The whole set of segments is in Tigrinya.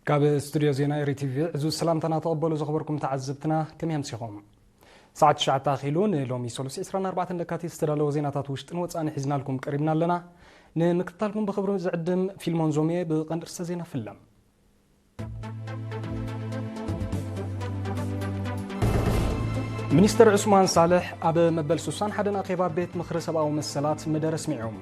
ካብ ስቱድዮ ዜና ኤሪ ቲቪ ዕዙዝ ሰላምታና ተቐበሉ ዘኽበርኩም ተዓዘብትና፣ ከመይ ኣምሲኹም? ሰዓት ትሽዓተ ኣኺሉ ንሎሚ ሰሉስ ዕስራን ኣርባዕተን ለካቲት ዝተዳለወ ዜናታት ውሽጥን ወጻእን ሒዝናልኩም ቀሪብና ኣለና። ንምክትታልኩም ብኽብሪ ዝዕድም ፊልሞን ዞሜ። ብቐንዲ ርእሰ ዜና ፍለም። ሚኒስተር ዑስማን ሳልሕ ኣብ መበል ስሳን ሓደን ኣኼባ ቤት ምኽሪ ሰብኣዊ መሰላት መደረ ኣስሚዖም።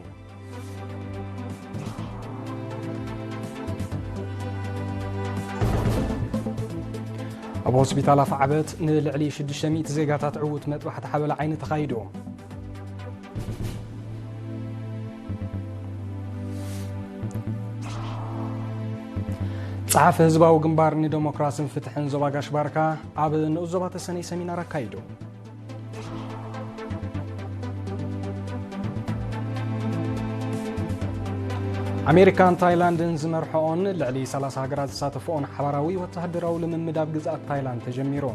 ኣብ ሆስፒታል ኣፍዓበት ንልዕሊ ሽዱሽተ ሚእቲ ዜጋታት ዕዉት መጥባሕቲ ሓበላ ዓይኒ ተኻይዱ። ጸሓፊ ህዝባዊ ግንባር ንደሞክራስን ፍትሕን ዞባ ጋሽ ባርካ ኣብ ንኡስ ዞባ ተሰነይ ሰሚናር ኣካይዱ። ኣሜሪካን ታይላንድን ዝመርሐኦን ልዕሊ ሰላሳ ሃገራት ዝሳተፍኦን ሓባራዊ ወተሃደራዊ ልምምድ ኣብ ግዝኣት ታይላንድ ተጀሚሩ።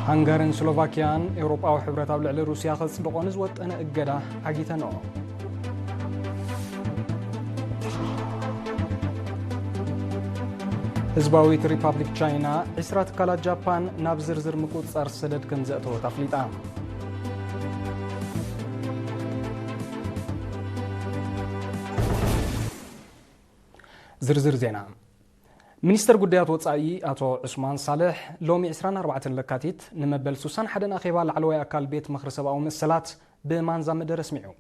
ሃንጋርን ስሎቫኪያን ኤውሮጳዊ ሕብረት ኣብ ልዕሊ ሩስያ ከጽድቖ ንዝወጠነ እገዳ ዓጊተንኦ። ህዝባዊት ሪፓብሊክ ቻይና ዕስራ ትካላት ጃፓን ናብ ዝርዝር ምቁጽጻር ሰደድ ከም ዘእተወት ኣፍሊጣ። ዝርዝር ዜና። ሚኒስተር ጉዳያት ወጻኢ ኣቶ ዑስማን ሳልሕ ሎሚ ዕስራን ኣርባዕተን ለካቲት ንመበል ስሳን ሓደን ኣኼባ ላዕለዋይ ኣካል ቤት ምኽሪ ሰብኣዊ መሰላት ብማንዛ መደረ ኣስሚዑ።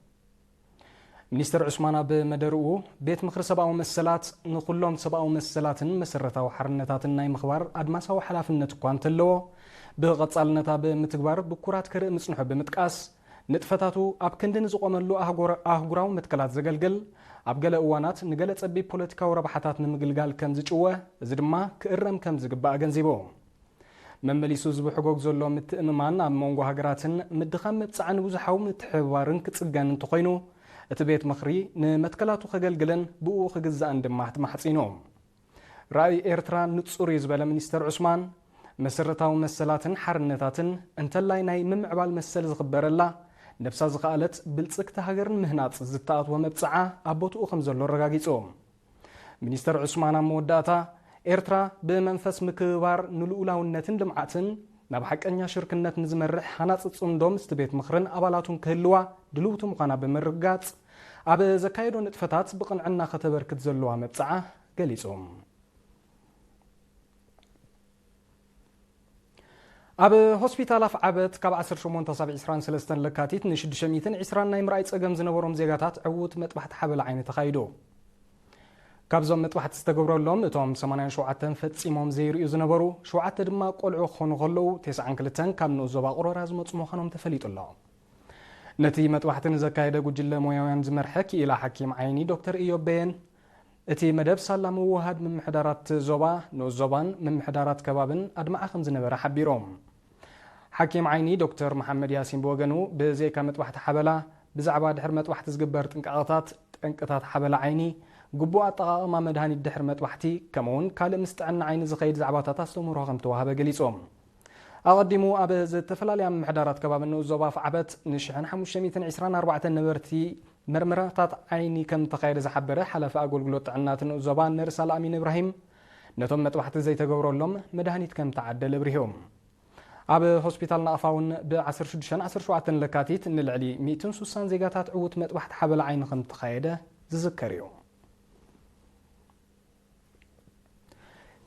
ሚኒስተር ዑስማን ኣብ መደርኡ፣ ቤት ምኽሪ ሰብኣዊ መሰላት ንኹሎም ሰብኣዊ መሰላትን መሰረታዊ ሓርነታትን ናይ ምኽባር ኣድማሳዊ ሓላፍነት እኳ እንተለዎ፣ ብቐጻልነት ኣብ ምትግባር ብኩራት ከርኢ ምጽንሑ ብምጥቃስ፣ ንጥፈታቱ ኣብ ክንዲ ንዝቖመሉ ኣህጉር-፣ ኣህጉራዊ መትከላት ዘገልግል፣ ኣብ ገለ እዋናት ንገለ ጸቢብ ፖለቲካዊ ረብሓታት ንምግልጋል ከም ዝጭወ፣ እዚ ድማ ክእረም ከም ዝግባእ ኣገንዚቡ። መመሊሱ ዝብሕጎግ ዘሎ ምትእምማን ኣብ መንጎ ሃገራትን ምድኻም መብጽዓ ንብዙሓዊ ምትሕብባርን ክጽገን እንተኾይኑ፣ እቲ ቤት ምኽሪ ንመትከላቱ ከገልግልን ብእኡ ክግዛእን ድማ ተማሕጺኑ። ራእይ ኤርትራ ንጹር እዩ ዝበለ ሚኒስተር ዑስማን፣ መሰረታዊ መሰላትን ሓርነታትን እንተላይ ናይ ምምዕባል መሰል ዝኽበረላ፣ ነብሳ ዝኸኣለት ብልጽግቲ ሃገር ንምህናጽ ዝተኣትወ መብጽዓ ኣብ ቦትኡ ከም ዘሎ ኣረጋጊጹ። ሚኒስተር ዑስማን ኣብ መወዳእታ፣ ኤርትራ ብመንፈስ ምክብባር ንልኡላውነትን ልምዓትን ናብ ሓቀኛ ሽርክነት ንዝመርሕ ሃናጺ ጽምዶ ምስቲ ቤት ምኽርን ኣባላቱን ክህልዋ ድልውቲ ምዃና ብምርግጋጽ፣ ኣብ ዘካየዶ ንጥፈታት ብቕንዕና ከተበርክት ዘለዋ መብጽዓ ገሊጹ። ኣብ ሆስፒታል ኣፍዓበት ካብ ዓሰርተ ሸሞንተ ሳብ ዕስራን ሰለስተን ለካቲት ንሽዱሽተ ሚእትን ዕስራን ናይ ምርኣይ ጸገም ዝነበሮም ዜጋታት ዕዉት መጥባሕቲ ሓበላ ዓይኒ ተኻይዱ። ካብዞም መጥባሕቲ ዝተገብረሎም፣ እቶም ሰማንያን ሸውዓተን ፈጺሞም ዘይርእዩ ዝነበሩ፣ ሸውዓተ ድማ ቆልዑ ክኾኑ ከለዉ፣ ተስዓን ክልተን ካብ ንኡስ ዞባ ቁረራ ዝመጹ ምዃኖም ተፈሊጡ ኣሎ። ነቲ መጥባሕቲ ንዘካየደ ጉጅለ ሞያውያን ዝመርሐ ክኢላ ሓኪም ዓይኒ ዶክተር ኢዮብ በየን፣ እቲ መደብ ሳላ ምውህሃድ ምምሕዳራት ዞባ፣ ንኡስ ዞባን ምምሕዳራት ከባብን ኣድማዒ ከም ዝነበረ ሓቢሮም። ሓኪም ዓይኒ ዶክተር መሓመድ ያሲን ብወገኑ፣ ብዘይካ መጥባሕቲ ሓበላ፣ ብዛዕባ ድሕሪ መጥባሕቲ ዝግበር ጥንቃቐታት፣ ጠንቅታት ሓበላ ዓይኒ፣ ግቡእ ኣጠቓቕማ መድሃኒት ድሕሪ መጥባሕቲ፣ ከምኡውን ካልእ ምስ ጥዕና ዓይኒ ዝኸይድ ዛዕባታት ኣስተምህሮ ከም ተዋህበ ገሊጾም። ኣቐዲሙ ኣብ ዝተፈላለያ ምምሕዳራት ከባቢ ንኡስ ዞባ ኣፍዓበት ንሽሕን ሓሙሽተ ሚእትን ዕስራን ኣርባዕተን ነበርቲ መርመራታት ዓይኒ ከም ተኻየደ ዝሓበረ ሓላፊ ኣገልግሎት ጥዕና እቲ ንኡስ ዞባ ነርስ ኣልኣሚን እብራሂም፣ ነቶም መጥባሕቲ ዘይተገብረሎም መድሃኒት ከም ተዓደለ ኣብሪሆም። ኣብ ሆስፒታል ናቕፋ እውን ብ ዓሰርተ ሽዱሽተን ዓሰርተ ሸውዓተን ለካቲት ንልዕሊ ሚእትን ስሳን ዜጋታት ዕዉት መጥባሕቲ ሓበላ ዓይኒ ከም ተኻየደ ዝዝከር እዩ።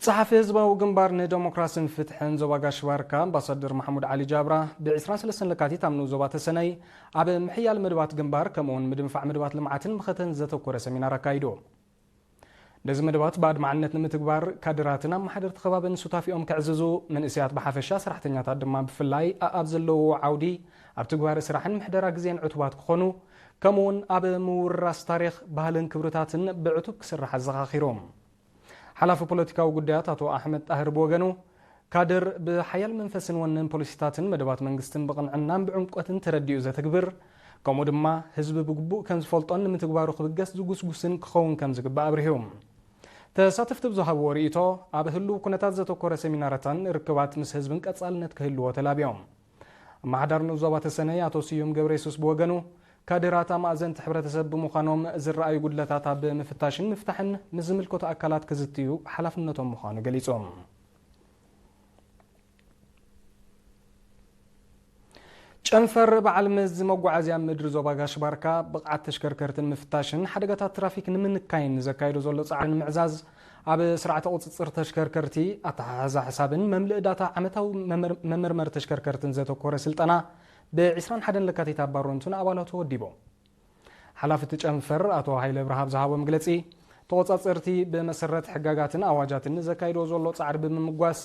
ጸሓፊ ህዝባዊ ግንባር ንደሞክራስን ፍትሕን ዞባ ጋሽ ባርካ ኣምባሳደር ማሕሙድ ዓሊ ጃብራ ብ ዕስራን ሰለስተን ለካቲት ኣብ ንኡስ ዞባ ተሰነይ ኣብ ምሕያል መደባት ግንባር ከምኡውን ምድንፋዕ መደባት ልምዓትን ምኸተን ዘተኮረ ሰሚናር ኣካይዱ። ነዚ መደባት ብኣድማዕነት ንምትግባር ካድራትን ኣመሓደርቲ ከባብን ሱታፊኦም ከዕዝዙ፣ መንእሰያት ብሓፈሻ ሰራሕተኛታት ድማ ብፍላይ ኣኣብ ዘለውዎ ዓውዲ ኣብ ትግባረ ስራሕን ምሕደራ ግዜን ዕቱባት ክኾኑ፣ ከምኡውን ኣብ ምውርራስ ታሪኽ፣ ባህልን ክብርታትን ብዕቱብ ክስራሕ ኣዘኻኺሮም። ሓላፊ ፖለቲካዊ ጉዳያት ኣቶ ኣሕመድ ጣህር ብወገኑ፣ ካድር ብሓያል መንፈስን ወንን ፖሊሲታትን መደባት መንግስትን ብቕንዕናን ብዕምቆትን ተረዲኡ ዘትግብር፣ ከምኡ ድማ ህዝቢ ብግቡእ ከም ዝፈልጦን ንምትግባሩ ክብገስ ዝጉስጉስን ክኸውን ከም ዝግባእ ኣብሪሁ። ተሳተፍቲ ብዝሃብዎ ርእይቶ፣ ኣብ ህሉው ኩነታት ዘተኮረ ሰሚናራትን ርክባት ምስ ህዝብን ቀጻልነት ክህልዎ ተላብዮም። ኣመሓዳሪ ንኡስ ዞባ ተሰነይ ኣቶ ስዩም ገብረየሱስ ብወገኑ፣ ካድራት ኣማእዘንቲ ሕብረተሰብ ብምዃኖም ዝረኣዩ ጉድለታት ኣብ ምፍታሽን ምፍታሕን ምስ ዝምልከቱ ኣካላት ክዝትዩ ሓላፍነቶም ምዃኑ ገሊጾም። ጨንፈር በዓል መዚ መጓዓዝያ ምድሪ ዞባ ጋሽ ባርካ ብቕዓት ተሽከርከርትን ምፍታሽን ሓደጋታት ትራፊክ ንምንካይን ዘካይዶ ዘሎ ጻዕሪ ንምዕዛዝ ኣብ ስርዓተ ቁጽጽር ተሽከርከርቲ፣ ኣተሓሕዛ ሕሳብን መምልእ ዳታ ዓመታዊ መመር-፣ መመርመር ተሽከርከርትን ዘተኮረ ስልጠና ብ ዕስራን ሓደን ለካቲት ኣብ ባሮንቱ ንኣባላቱ ወዲቦም። ሓላፊ እቲ ጨንፈር ኣቶ ሃይለ ብርሃብ ዝሃቦ መግለጺ፣ ተቖጻጸርቲ ብመሰረት ሕጋጋትን ኣዋጃትን ዘካይዶ ዘሎ ጻዕሪ ብምምጓስ፣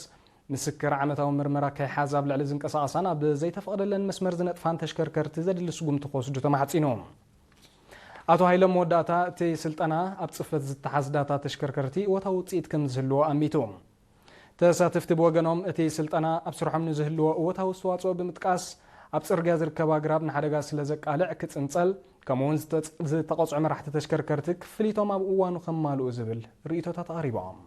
ምስክር ዓመታዊ ምርመራ ከይሓዝ ኣብ ልዕሊ ዝንቀሳቐሳን ኣብ ዘይተፈቕደለን መስመር ዝነጥፋን ተሽከርከርቲ ዘድሊ ስጉምቲ ክወስዱ ተማሕጺኑ። ኣቶ ሃይለ መወዳእታ እቲ ስልጠና፣ ኣብ ጽፈት ዝተሓዝ ዳታ ተሽከርከርቲ እወታዊ ውጽኢት ከም ዝህልዎ ኣሚቱ። ተሳተፍቲ ብወገኖም፣ እቲ ስልጠና ኣብ ስርሖም ንዝህልዎ እወታዊ ኣስተዋጽኦ ብምጥቃስ፣ ኣብ ጽርግያ ዝርከብ ኣግራብ ንሓደጋ ስለ ዘቃልዕ ክጽንጸል፣ ከምኡ'ውን ዝተጽ-፣ ዝተቐጽዑ መራሕቲ ተሽከርከርቲ ክፍሊቶም ኣብ እዋኑ ከማልኡ ዝብል ርእይቶታት ኣቕሪቦም።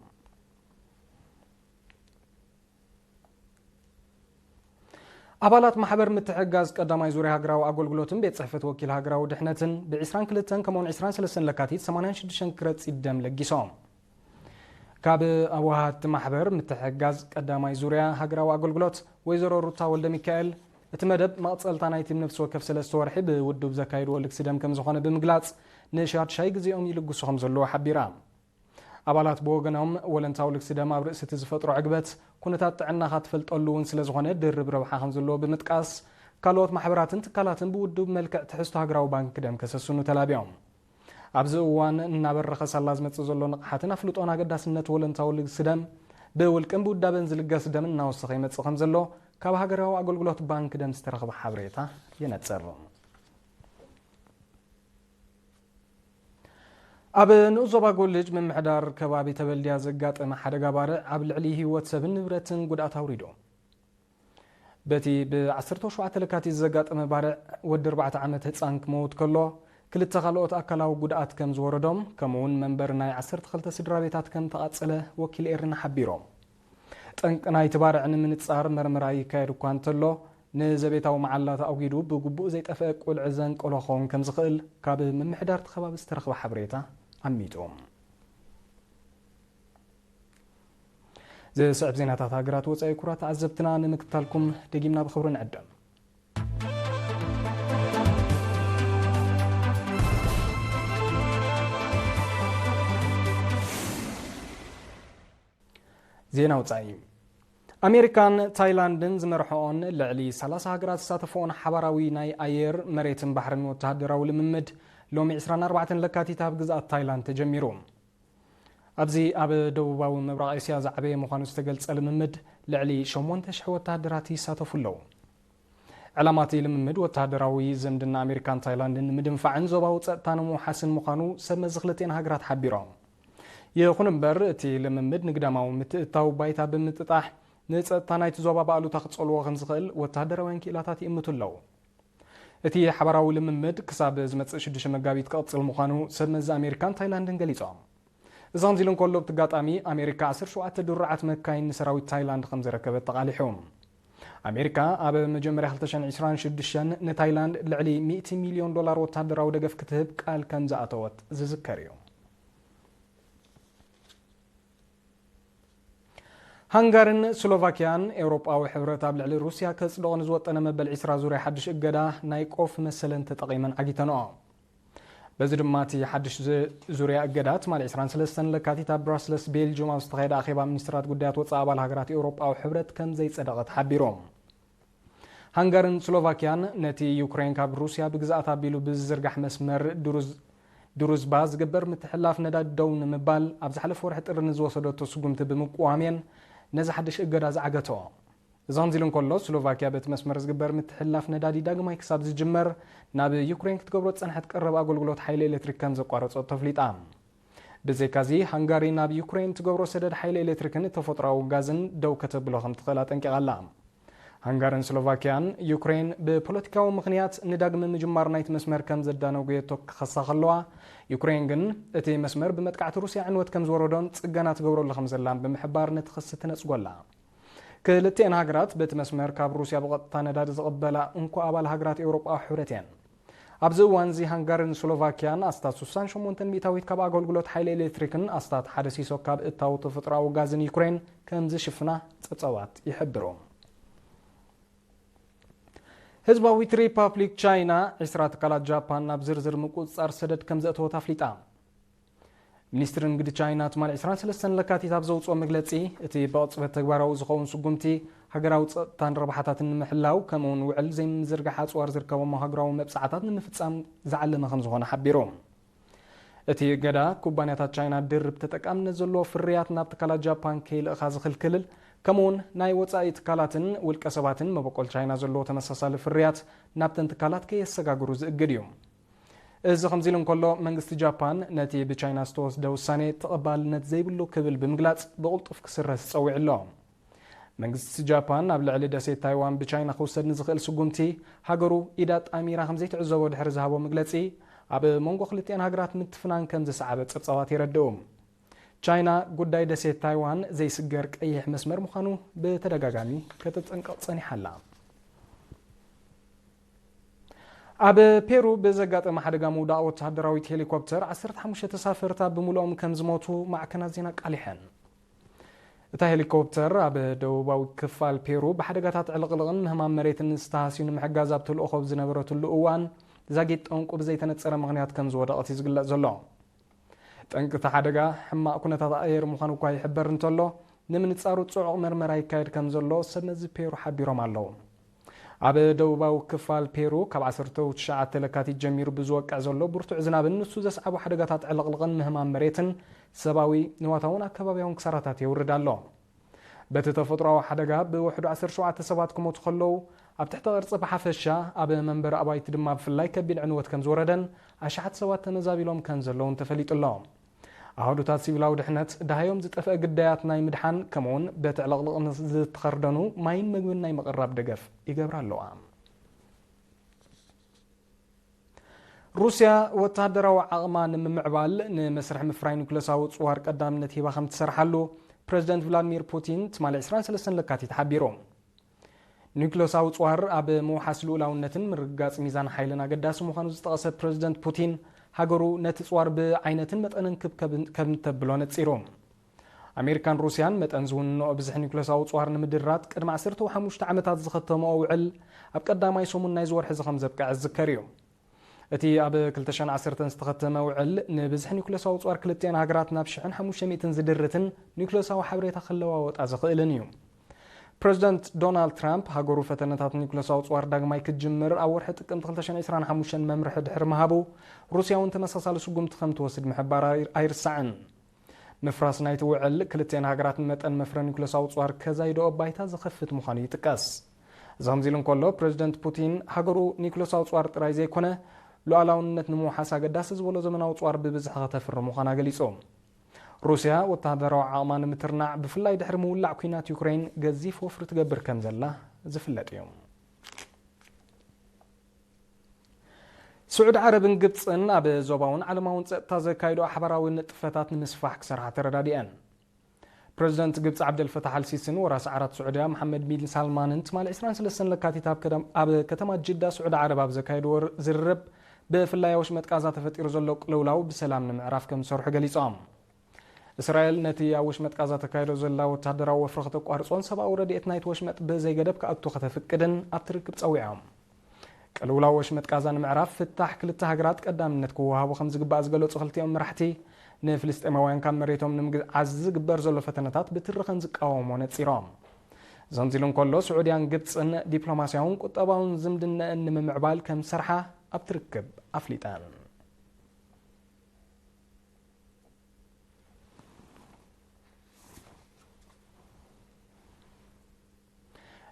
ኣባላት ማሕበር ምትሕግጋዝ ቀዳማይ ዙርያ ሃገራዊ ኣገልግሎትን ቤት ጽሕፈት ወኪል ሃገራዊ ድሕነትን ብ ዕስራን ክልተን ከምኡ'ውን ዕስራን ሰለስተን ለካቲት ሰማንያን ሽዱሽተን ክረጺ ደም ለጊሶም። ካብ ኣዋሃድቲ ማሕበር ምትሕግጋዝ ቀዳማይ ዙርያ ሃገራዊ ኣገልግሎት ወይዘሮ ሩታ ወልደ ሚካኤል፣ እቲ መደብ መቕጸልታ ናይቲ ነፍሲ ወከፍ ሰለስተ ወርሒ ብውድብ ዘካይድዎ ልግሲ ደም ከም ዝኾነ ብምግላጽ፣ ንሻድሻይ ግዜኦም ይልግሱ ከም ዘለዉ ሓቢራ። ኣባላት ብወገኖም፣ ወለንታዊ ልግሲ ደም ኣብ ርእሲ እቲ ዝፈጥሮ ዕግበት፣ ኩነታት ጥዕናኻ ትፈልጠሉ እውን ስለ ዝኾነ ድርብ ረብሓ ከም ዘለዎ ብምጥቃስ፣ ካልኦት ማሕበራትን ትካላትን ብውዱብ መልክዕ ትሕዝቶ ሃገራዊ ባንክ ደም ከሰስኑ ተላቢዮም። ኣብዚ እዋን እናበረኸ ሳላ ዝመጽእ ዘሎ ንቕሓትን ኣፍልጦን ኣገዳስነት ወለንታዊ ልግሲ ደም፣ ብውልቅን ብውዳበን ዝልገስ ደም እናወሰኸ ይመጽእ ከም ዘሎ ካብ ሃገራዊ ኣገልግሎት ባንክ ደም ዝተረኽበ ሓበሬታ የነጽር። ኣብ ንኡስ ዞባ ጎልጅ ምምሕዳር ከባቢ ተበልድያ ዘጋጠመ ሓደጋ ባርዕ ኣብ ልዕሊ ህይወት ሰብን ንብረትን ጉድኣት ኣውሪዱ። በቲ ብ ዓሰርተ ሸውዓተ ለካቲት ዘጋጠመ ባርዕ፣ ወዲ ኣርባዕተ ዓመት ህጻን ክመውት ከሎ፣ ክልተ ካልኦት ኣካላዊ ጉድኣት ከም ዝወረዶም፣ ከምኡ'ውን መንበሪ ናይ ዓሰርተ ክልተ ስድራ ቤታት ከም ተቓጸለ ወኪል ኤሪና ሓቢሮም። ጠንቂ ናይቲ ባርዕ ንምንጻር መርመራ ይካየድ እኳ እንተሎ፣ ንዘቤታዊ መዓላ ተኣጒዱ ብግቡእ ዘይጠፍአ ቁልዒ ዘንቀሎ ክኸውን ከም ዝኽእል ካብ ምምሕዳር እቲ ከባቢ ዝተረኽበ ሓበሬታ ኣሚጡ። ዝስዕብ ዜናታት ሃገራት ወጻኢ ክቡራት ተዓዘብትና ንምክትታልኩም ደጊምና ብኽብሪ ንዕደም። ዜና ወጻኢ። ኣሜሪካን ታይላንድን ዝመርሐኦን ልዕሊ ሰላሳ ሃገራት ዝሳተፈኦን ሓባራዊ ናይ ኣየር፣ መሬትን ባሕርን ወተሃደራዊ ልምምድ ሎሚ ዕስራን ኣርባዕተን ለካቲት ኣብ ግዝኣት ታይላንድ ተጀሚሩ። ኣብዚ ኣብ ደቡባዊ ምብራቕ እስያ ዝዓበየ ምዃኑ ዝተገልጸ ልምምድ፣ ልዕሊ ሸሞንተ ሽሕ ወተሃደራት ይሳተፉ ኣለዉ። ዕላማ እቲ ልምምድ፣ ወተሃደራዊ ዝምድና ኣሜሪካን ታይላንድን ንምድንፋዕን ዞባዊ ጸጥታ ንምውሓስን ምዃኑ ሰብ መዚ ክልቲኤን ሃገራት ሓቢሮም። ይኹን እምበር፣ እቲ ልምምድ ንግዳማዊ ምትእትታው ባይታ ብምጥጣሕ፣ ንጸጥታ ናይቲ ዞባ ብኣሉታ ክጸልዎ ከም ዝኽእል ወተሃደራውያን ክኢላታት ይእምቱ ኣለዉ። እቲ ሓባራዊ ልምምድ ክሳብ ዝመጽእ ሽዱሽተ መጋቢት ክቕጽል ምዃኑ ሰብ መዚ ኣሜሪካን ታይላንድን ገሊጾም። እዚ ከምዚ ኢሉ እንከሎ፣ ኣብቲ ኣጋጣሚ ኣሜሪካ ዓሰርተ ሸውዓተ ድሩዓት መካይን ንሰራዊት ታይላንድ ከም ዘረከበት ተቓሊሑ። ኣሜሪካ ኣብ መጀመርያ ክልተ ሽሕን ዕስራን ሽዱሽተን ንታይላንድ ልዕሊ ሚእቲ ሚልዮን ዶላር ወተሃደራዊ ደገፍ ክትህብ ቃል ከም ዝኣተወት ዝዝከር እዩ። ሃንጋርን ስሎቫኪያን ኤውሮጳዊ ሕብረት ኣብ ልዕሊ ሩስያ ከጽድቖ ንዝወጠነ መበል ዕስራ ዙርያ ሓድሽ እገዳ ናይ ቆፍ መሰለን ተጠቒመን ዓጊተንኦ። በዚ ድማ እቲ ሓድሽ ዙ-፣ ዙርያ እገዳ ትማሊ ዕስራን ሰለስተን ለካቲት ኣብ ብራስለስ ቤልጅዩም ኣብ ዝተኻየደ ኣኼባ ሚኒስትራት ጉዳያት ወጻኢ ኣባል ሃገራት ኤውሮጳዊ ሕብረት ከም ዘይጸደቐ ተሓቢሩ። ሃንጋርን ስሎቫኪያን ነቲ ዩክሬን ካብ ሩስያ ብግዝኣት ኣቢሉ ብዝዝርጋሕ መስመር ድሩዝ-፣ ድሩዝባ ዝግበር ምትሕልላፍ ነዳዲ ደው ንምባል ኣብ ዝሓለፈ ወርሒ ጥሪ ንዝወሰደቶ ስጉምቲ ብምቅዋም እየን ነዚ ሓድሽ እገዳ ዝዓገተኦ። እዚ ከምዚ ኢሉ እንከሎ፣ ስሎቫኪያ በቲ መስመር ዝግበር ምትሕልላፍ ነዳዲ ዳግማይ ክሳብ ዝጅመር ናብ ዩክሬን ክትገብሮ ዝጸንሐት ቀረብ ኣገልግሎት ሓይሊ ኤሌክትሪክ ከም ዘቋረጸቶ ኣፍሊጣ። ብዘይካዚ፣ ሃንጋሪ ናብ ዩክሬን ትገብሮ ሰደድ ሓይሊ ኤሌክትሪክን ተፈጥሮኣዊ ጋዝን ደው ከተብሎ ከም ትኽእል ኣጠንቂቓ ኣላ። ሃንጋርን ስሎቫኪያን፣ ዩክሬን ብፖለቲካዊ ምኽንያት ንዳግመ ምጅማር ናይቲ መስመር ከም ዘዳነጉየቶ ክኸሳ ከለዋ፣ ዩክሬን ግን እቲ መስመር ብመጥቃዕቲ ሩስያ ዕንወት ከም ዝወረዶን ጽገና ትገብረሉ ከም ዘላን ብምሕባር ነቲ ክሲ ትነጽጎ ኣላ። ክልቲኤን ሃገራት በቲ መስመር ካብ ሩስያ ብቐጥታ ነዳዲ ዝቕበላ እንኮ ኣባል ሃገራት ኤውሮጳዊ ሕብረት እየን። ኣብዚ እዋን እዚ ሃንጋርን ስሎቫኪያን ኣስታት ስሳን ሸሞንተን ሚእታዊት ካብ ኣገልግሎት ሓይሊ ኤሌክትሪክን ኣስታት ሓደ ሲሶ ካብ እታው ተፈጥሮኣዊ ጋዝን ዩክሬን ከም ዝሽፍና ጸብጻባት ይሕብሩ። ህዝባዊት ሪፓብሊክ ቻይና ዕስራ ትካላት ጃፓን ናብ ዝርዝር ምቁጽጻር ሰደድ ከም ዘእተወት ኣፍሊጣ። ሚኒስትሪ ንግዲ ቻይና ትማሊ ዕስራን ሰለስተን ለካቲት ኣብ ዘውፅኦ መግለፂ፣ እቲ ብቕፅበት ተግባራዊ ዝኸውን ስጉምቲ ሃገራዊ ፀጥታን ረብሓታትን ንምሕላው፣ ከምኡውን ውዕል ዘይምዝርጋሕ ኣፅዋር ዝርከቦም ሃገራዊ መብፃዕታት ንምፍፃም ዝዓለመ ከም ዝኾነ ሓቢሩ። እቲ እገዳ፣ ኩባንያታት ቻይና ድርብ ተጠቃምነት ዘለዎ ፍርያት ናብ ትካላት ጃፓን ከይልእኻ ዝኽልክል፣ ከምኡውን ናይ ወፃኢ ትካላትን ውልቀ ሰባትን መበቆል ቻይና ዘለዎ ተመሳሳሊ ፍርያት ናብተን ትካላት ከየሰጋግሩ ዝእግድ እዩ። እዚ ከምዚ ኢሉ እንከሎ፣ መንግስቲ ጃፓን ነቲ ብቻይና ዝተወስደ ውሳኔ ተቐባልነት ዘይብሉ ክብል ብምግላጽ፣ ብቕልጡፍ ክስረዝ ጸዊዑ ኣሎ። መንግስቲ ጃፓን ኣብ ልዕሊ ደሴት ታይዋን ብቻይና ክውሰድ ንዝኽእል ስጉምቲ፣ ሃገሩ ኢዳ ጣሚራ ከም ዘይትዕዘቦ ድሕሪ ዝሃቦ መግለጺ፣ ኣብ መንጎ ክልቲኣን ሃገራት ምትፍናን ከም ዝሰዓበ ጸብጻባት የረድኡ። ቻይና ጉዳይ ደሴት ታይዋን ዘይስገር ቀይሕ መስመር ምዃኑ ብተደጋጋሚ ከተጠንቅቕ ጸኒሓ ኣላ። ኣብ ፔሩ ብዘጋጠመ ሓደጋ ምውዳቕ ወተሃደራዊት ሄሊኮፕተር ዓሰርተ ሓሙሽተ ተሳፈርታ ብምልኦም ከም ዝሞቱ ማዕከናት ዜና ኣቃሊሐን። እታ ሄሊኮፕተር ኣብ ደቡባዊ ክፋል ፔሩ ብሓደጋታት ዕልቕልቕን ምህማም መሬትን ዝተሃስዩ ንምሕጋዝ ኣብ ተልእኾ ኣብ ዝነበረትሉ እዋን ዛጊት ጠንቁ ብዘይተነጸረ ምኽንያት ከም ዝወደቐት እዩ ዝግለጽ ዘሎ። ጠንቂ እቲ ሓደጋ ሕማቕ ኩነታት ኣየር ምዃኑ እኳ ይሕበር እንተሎ፣ ንምንጻሩ ጽዑቕ መርመራ ይካየድ ከም ዘሎ ሰብ መዚ ፔሩ ሓቢሮም ኣለዉ። ኣብ ደቡባዊ ክፋል ፔሩ ካብ ዓሰርተ ትሽዓተ ለካቲት ጀሚሩ ብዝወቅዕ ዘሎ ብርቱዕ ዝናብን ንሱ ዘስዓቦ ሓደጋታት ዕልቕልቕን ምህማም መሬትን ሰብኣዊ፣ ንዋታውን ኣከባብያውን ክሳራታት የውርድ ኣሎ። በቲ ተፈጥሮኣዊ ሓደጋ ብውሕዱ ዓሰርተ ሸውዓተ ሰባት ክሞቱ ከለዉ፣ ኣብ ትሕቲ ቅርጺ ብሓፈሻ፣ ኣብ መንበሪ ኣባይቲ ድማ ብፍላይ ከቢድ ዕንወት ከም ዝወረደን ኣሽሓት ሰባት ተመዛቢሎም ከም ዘለዉን ተፈሊጡ ኣሎ። ኣሃዱታት ሲቪላዊ ድሕነት ደሃዮም ዝጠፍአ ግዳያት ናይ ምድሓን፣ ከምኡውን በቲ ዕልቕልቕ ዝተኸርደኑ ማይን መግብን ናይ ምቕራብ ደገፍ ይገብራ ኣለዋ። ሩስያ ወተሃደራዊ ዓቕማ ንምምዕባል ንመስርሕ ምፍራይ ኒኩለሳዊ ጽዋር ቀዳምነት ሂባ ከም ትሰርሓሉ ፕረዚደንት ቭላድሚር ፑቲን ትማሊ ዕስራን ሰለስተን ለካቲት ሓቢሩ። ኒኩለሳዊ ጽዋር ኣብ ምውሓስ ልኡላውነትን ምርግጋጽ ሚዛን ሓይልን ኣገዳሲ ምዃኑ ዝጠቐሰ ፕረዚደንት ፑቲን፣ ሃገሩ ነቲ ጽዋር ብዓይነትን መጠንን ክብ ከም ተብሎ ነጺሩ። ኣሜሪካን ሩስያን መጠን ዝውንኖ ብዝሒ ኒኩለሳዊ ጽዋር ንምድራት ቅድሚ ዓሰርተ ሓሙሽተ ዓመታት ዝኸተመኦ ውዕል ኣብ ቀዳማይ ሰሙን ናይዚ ወርሒ እዚ ከም ዘብቅዐ ዝዝከር እዩ። እቲ ኣብ ክልተ ሽሕን ዓሰርተን ዝተኸተመ ውዕል፣ ንብዝሒ ኒኩለሳዊ ጽዋር ክልቲኣን ሃገራት ናብ ሽሕን ሓሙሽተ ሚእትን ዝድርትን ኒኩለሳዊ ሓበሬታ ክለዋወጣ ዝኽእልን እዩ። ፕረዚደንት ዶናልድ ትራምፕ፣ ሃገሩ ፈተነታት ኒኩለሳዊ ጽዋር ዳግማይ ክትጅምር ኣብ ወርሒ ጥቅምቲ ክልተ ሽሕን ዕስራን ሓሙሽተን መምርሒ ድሕሪ ምሃቡ፣ ሩስያ እውን ተመሳሳሊ ስጉምቲ ከም ትወስድ ምሕባር ኣይ-፣ ኣይርሳዕን። ምፍራስ ናይቲ ውዕል፣ ክልቲኣን ሃገራት ንመጠን መፍረ ኒኩለሳዊ ጽዋር ከዛይድኦ ባይታ ዝኸፍት ምዃኑ ይጥቀስ። እዚ ከምዚ ኢሉ እንከሎ፣ ፕረዚደንት ፑቲን፣ ሃገሩ ኒኩለሳዊ ጽዋር ጥራይ ዘይኮነ፣ ሉዓላውነት ንምውሓስ ኣገዳሲ ዝበሎ ዘመናዊ ጽዋር ብብዝሒ ከተፍሪ ምዃና ገሊጹ። ሩስያ ወተሃደራዊ ዓቕማ ንምትርናዕ፣ ብፍላይ ድሕሪ ምውላዕ ኲናት ዩክሬን፣ ገዚፍ ወፍሪ ትገብር ከም ዘላ ዝፍለጥ እዩ። ስዑዲ ዓረብን ግብጽን ኣብ ዞባውን ዓለማውን ጸጥታ ዘካይዶ ሓባራዊ ንጥፈታት ንምስፋሕ ክሰርሓ ተረዳዲአን። ፕረዚደንት ግብጺ ዓብደልፈታሕ ኣልሲስን ወራሲ ዓራት ስዑድያ መሓመድ ቢን ሳልማንን ትማሊ ዕስራን ሰለስተን ለካቲት ኣብ ከደም-፣ ኣብ ከተማ ጅዳ ስዑዲ ዓረብ ኣብ ዘካየድዎ ዝርርብ፣ ብፍላይ ኣብ ወሽመጥ ቃዛ ተፈጢሩ ዘሎ ቅልውላው ብሰላም ንምዕራፍ ከም ዝሰርሑ ገሊጾም። እስራኤል ነቲ ኣብ ወሽመጥ ቃዛ ተካይዶ ዘላ ወተሃደራዊ ወፍሪ ከተቋርጾን ሰብኣዊ ረድኤት ናይቲ ወሽመጥ ብዘይገደብ ክኣቱ ከተፍቅድን ኣብቲ ርክብ ጸዊዖም። ቅልውላው ወሽመጥ ቃዛ ንምዕራፍ ፍታሕ ክልተ ሃገራት ቀዳምነት ክወሃቦ ከም ዝግባእ ዝገለጹ ክልቲኦም መራሕቲ፣ ንፍልስጤማውያን ካብ መሬቶም ንምግዓዝ ዝግበር ዘሎ ፈተነታት ብትሪ ከም ዝቃወሞ ነጺሮም። እዚ ከምዚ ኢሉ እንከሎ፣ ስዑድያን ግብጽን ዲፕሎማስያውን ቁጠባውን ዝምድነአን ንምምዕባል ከም ዝሰርሓ ኣብቲ ርክብ ኣፍሊጠን።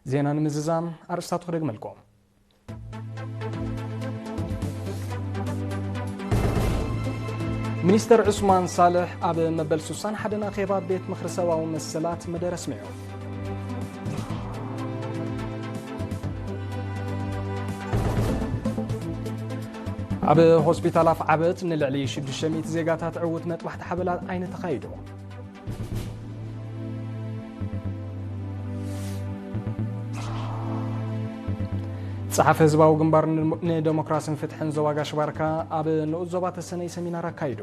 ዜና ንምዝዛም ኣርእስታቱ ክደግመልኩም። ሚኒስተር ዑስማን ሳልሕ ኣብ መበል ስሳን ሓደን ኣኼባ ቤት ምኽሪ ሰብኣዊ መሰላት መደረ ኣስሚዑ። ኣብ ሆስፒታል ኣፍዓበት ንልዕሊ ሽዱሽተ ሚእቲ ዜጋታት ዕዉት መጥባሕቲ ሓበላ ዓይኒ ተኻይዱ። ጸሓፊ ህዝባዊ ግንባር ንደሞክራስን ፍትሕን ዞባ ጋሽ ባርካ ኣብ ንኡስ ዞባ ተሰነይ ሰሚናር ኣካይዱ።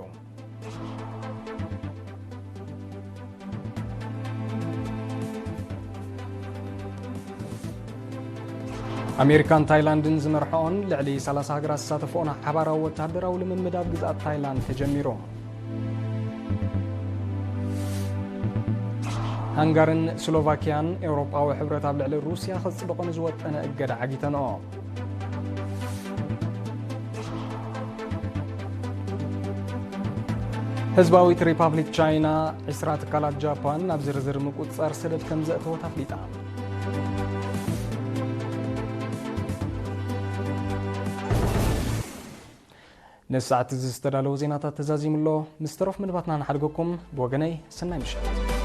ኣሜሪካን ታይላንድን ዝመርሐኦን ልዕሊ ሰላሳ ሃገራት ዝሳተፍኦን ሓባራዊ ወተሃደራዊ ልምምድ ኣብ ግዝኣት ታይላንድ ተጀሚሩ። ሃንጋርን ስሎቫኪያን ኤውሮጳዊ ሕብረት ኣብ ልዕሊ ሩስያ ከጽድቖ ንዝወጠነ እገዳ ዓጊተንኦ። ህዝባዊት ሪፓብሊክ ቻይና ዒስራ ትካላት ጃፓን ናብ ዝርዝር ምቁጽጻር ሰደድ ከም ዘእተወት ኣፍሊጣ። ነዚ ሰዓት እዚ ዝተዳለወ ዜናታት ተዛዚሙ ኣሎ። ምስ ተረፍ ምድባትና ንሓድገኩም። ብወገነይ ሰናይ ምሸት።